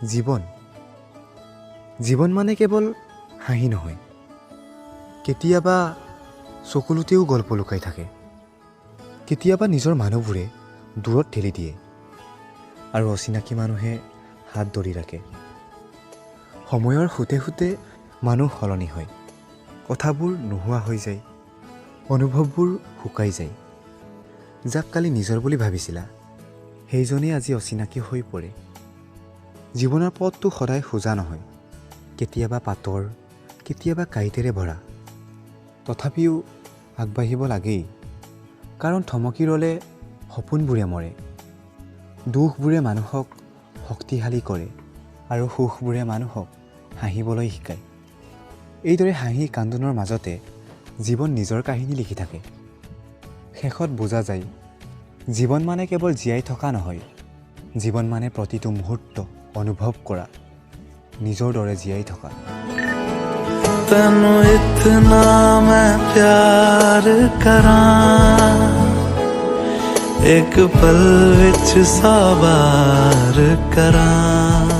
জীৱন, জীৱন মানে কেৱল হাঁহি নহয়, কেতিয়াবা চকুলোতেও গল্প লুকাই থাকে। কেতিয়াবা নিজৰ মানুহবোৰে দূৰত ঠেলি দিয়ে আৰু অচিনাকি মানুহে হাত ধৰি ৰাখে। সময়ৰ সোঁতে সোঁতে মানুহ সলনি হয়, কথাবোৰ নোহোৱা হৈ যায়, অনুভৱবোৰ শুকাই যায়। যাক কালি নিজৰ বুলি ভাবিছিলা, সেইজনেই আজি অচিনাকি হৈ পৰে। জীৱনৰ পথটো সদায় সোজা নহয়, কেতিয়াবা পাতৰ, কেতিয়াবা কাঁইটেৰে ভৰা। তথাপিও আগবাঢ়িব লাগেই, কাৰণ থমকি ৰ'লে সপোনবোৰে মৰে। দুখবোৰে মানুহক শক্তিশালী কৰে আৰু সুখবোৰে মানুহক হাঁহিবলৈ শিকায়। এইদৰে হাঁহি কান্দোনৰ মাজতে জীৱন নিজৰ কাহিনী লিখি থাকে। শেষত বুজা যায়, জীৱন মানে কেৱল জীয়াই থকা নহয়, জীৱন মানে প্ৰতিটো মুহূৰ্ত অনুভৱ কৰা, নিজৰ দৰে জীয়াই থকা। ਤੈਨੂੰ ਇਤਨਾ ਮੈਂ ਪਿਆਰ ਕਰਾਂ, ਇੱਕ ਪਲ ਵਿੱਚ ਸੌ ਵਾਰ ਕਰਾਂ।